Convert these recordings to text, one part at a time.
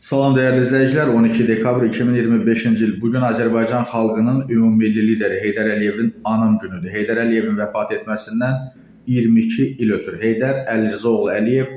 Salam dəyərli izləyicilər, 12 dekabr 2025-ci il. Bu gün Azərbaycan xalqının ümummilli lideri Heydər Əliyevin anım günüdür. Heydər Əliyevin vəfat etməsindən 22 il ötür. Heydər Əlirzaoğlu Əliyev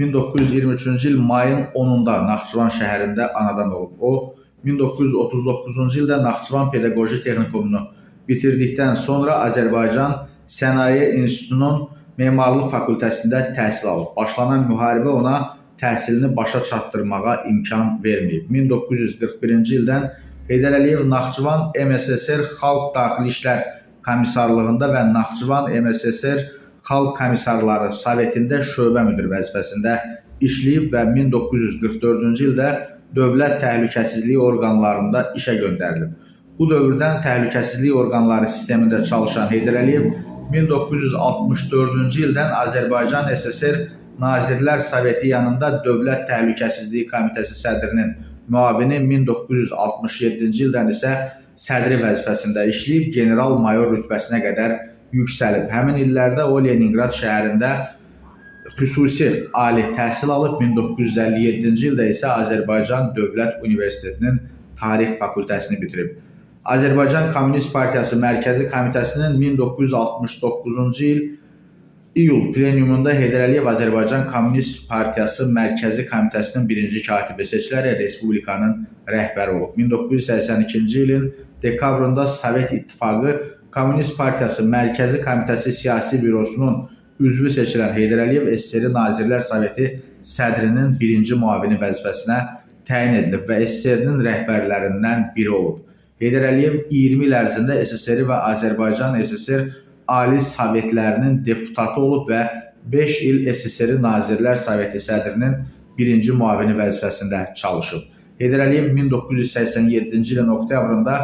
1923-cü il mayın 10-da Naxçıvan şəhərində anadan olub. O 1939-cu ildə Naxçıvan Pedaqoji Texnikumunu bitirdikdən sonra Azərbaycan Sənaye İnstitutunun Memarlıq fakültəsində təhsil alıb. Başlanan müharibə ona təhsilini başa çatdırmağa imkan verməyib. 1941-ci ildən Heydər Əliyev Naxçıvan MSSR Xalq Daxili İşlər Komissarlığında və Naxçıvan MSSR Xalq Komissarları Sovetində şöbə müdiri vəzifəsində işləyib və 1944-cü ildə Dövlət Təhlükəsizliyi orqanlarında işə göndərilib. Bu dövrdən təhlükəsizlik orqanları sistemində çalışan Heydər Əliyev 1964-cü ildən Azərbaycan SSR Nazirlər Soveti yanında Dövlət Təhlükəsizliyi Komitəsi sədrinin müavini, 1967-ci ildən isə sədri vəzifəsində işləyib, general-mayor rütbəsinə qədər yüksəlib. Həmin illərdə o Leninqrad şəhərində xüsusi ali təhsil alıb, 1957-ci ildə isə Azərbaycan Dövlət Universitetinin Tarix fakültəsini bitirib. Azərbaycan Komünist Partiyası Mərkəzi Komitəsinin 1969-cu il İyul plenumunda Heydər Əliyev Azərbaycan Komünist Partiyası Mərkəzi Komitəsinin birinci katibi seçilərək respublikanın rəhbəri olub. 1982-ci ilin dekabrında Sovet İttifaqı Komünist Partiyası Mərkəzi Komitəsi Siyasi Bürosunun üzvü seçilən Heydər Əliyev SSR Nazirlər Soveti sədrinin birinci müavini vəzifəsinə təyin edilib və SSR-nin rəhbərlərindən biri olub. Heydər Əliyev 20 il ərzində SSR və Azərbaycan SSR Ali Sovetlərinin deputatı olub və 5 il SSR Nazirlər Soveti sədrinin birinci müavini vəzifəsində çalışıb. Heydər Əliyev 1987-ci ilin oktyabrında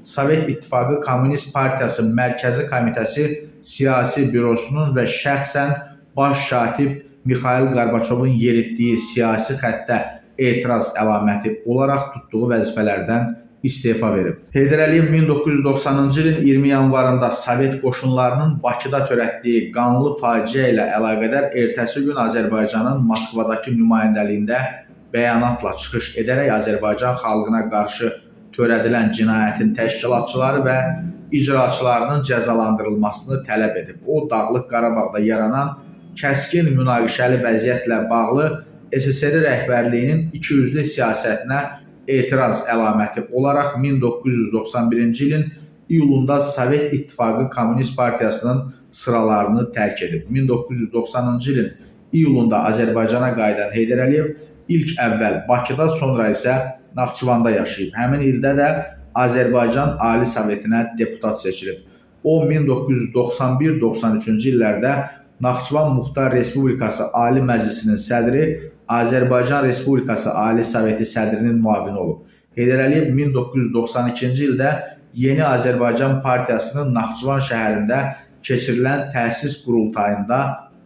Sovet İttifaqı Komünist Partiyası Mərkəzi Komitəsi Siyasi Bürosunun və şəxsən baş katib Mixail Qorbaçovun yeritdiyi siyasi xəttə etiraz əlaməti olaraq tutduğu vəzifələrdən istefa verib. Heydər Əliyev 1990-cı ilin 20 yanvarında Sovet qoşunlarının Bakıda törətdiyi qanlı faciə ilə əlaqədar ertəsi gün Azərbaycanın Moskvadakı nümayəndəliyində bəyanatla çıxış edərək Azərbaycan xalqına qarşı törədilən cinayətin təşkilatçıları və icraçılarının cəzalandırılmasını tələb edib. O, Dağlıq Qarabağda yaranan kəskin münaqişəli vəziyyətlə bağlı SSR rəhbərliyinin ikiyüzlü siyasətinə etiraz əlaməti olaraq 1991-ci ilin iyulunda Sovet İttifaqı Komünist Partiyasının sıralarını tərk edib. 1990-cı ilin iyulunda Azərbaycana qayıdan Heydər Əliyev ilk əvvəl Bakıda, sonra isə Naxçıvanda yaşayıb. Həmin ildə də Azərbaycan Ali Sovetinə deputat seçilib. O 1991-93-cü illərdə Naxçıvan Muxtar Respublikası Ali Məclisinin sədri, Azərbaycan Respublikası Ali Soveti sədrinin müavini olub. Heydər Əliyev 1992-ci ildə Yeni Azərbaycan Partiyasının Naxçıvan şəhərində keçirilən təsis qurultayında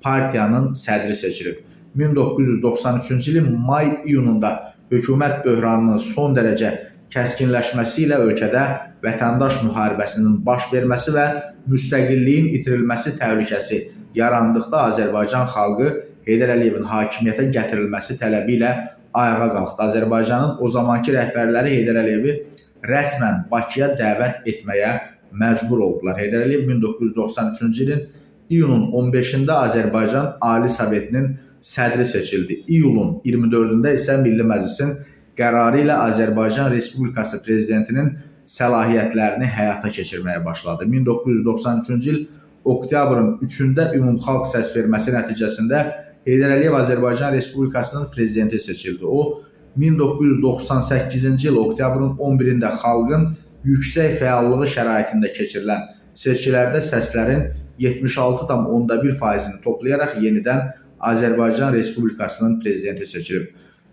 partiyanın sədri seçilib. 1993-cü ilin may-iyununda hökumət böhranının son dərəcə kəskinləşməsi ilə ölkədə vətəndaş müharibəsinin baş verməsi və müstəqilliyin itirilməsi təhlükəsi yarandıqda Azərbaycan xalqı Heydər Əliyevin hakimiyyətə gətirilməsi tələbi ilə ayağa qalxdı. Azərbaycanın o zamanki rəhbərləri Heydər Əliyevi rəsmən Bakıya dəvət etməyə məcbur oldular. Heydər Əliyev 1993-cü ilin iyunun 15-də Azərbaycan Ali Sovetinin sədri seçildi. İyulun 24-də isə Milli Məclisin qərarı ilə Azərbaycan Respublikası prezidentinin səlahiyyətlərini həyata keçirməyə başladı. 1993-cü il oktyabrın 3-də ümumxalq səsverməsi nəticəsində Heydər Əliyev Azərbaycan Respublikasının prezidenti seçildi. O 1998-ci il oktyabrın 11-də xalqın yüksək fəallığı şəraitində keçirilən seçkilərdə səslərin 76,1%-ni toplayaraq yenidən Azərbaycan Respublikasının prezidenti seçilib.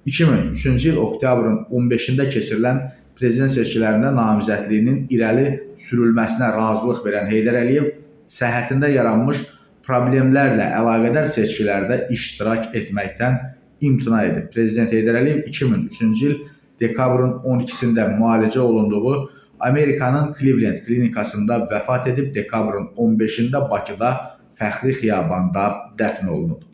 2003-cü il oktyabrın 15-də keçirilən prezident seçkilərində namizədliyinin irəli sürülməsinə razılıq verən Heydər Əliyev səhhətində yaranmış problemlərlə əlaqədar seçkilərdə iştirak etməkdən imtina edib. Prezident Heydər Əliyev 2003-cü il dekabrın 12-sində müalicə olunduğu Amerikanın Cleveland klinikasında vəfat edib, dekabrın 15-də Bakıda Fəxri Xiyabanda dəfn olunub.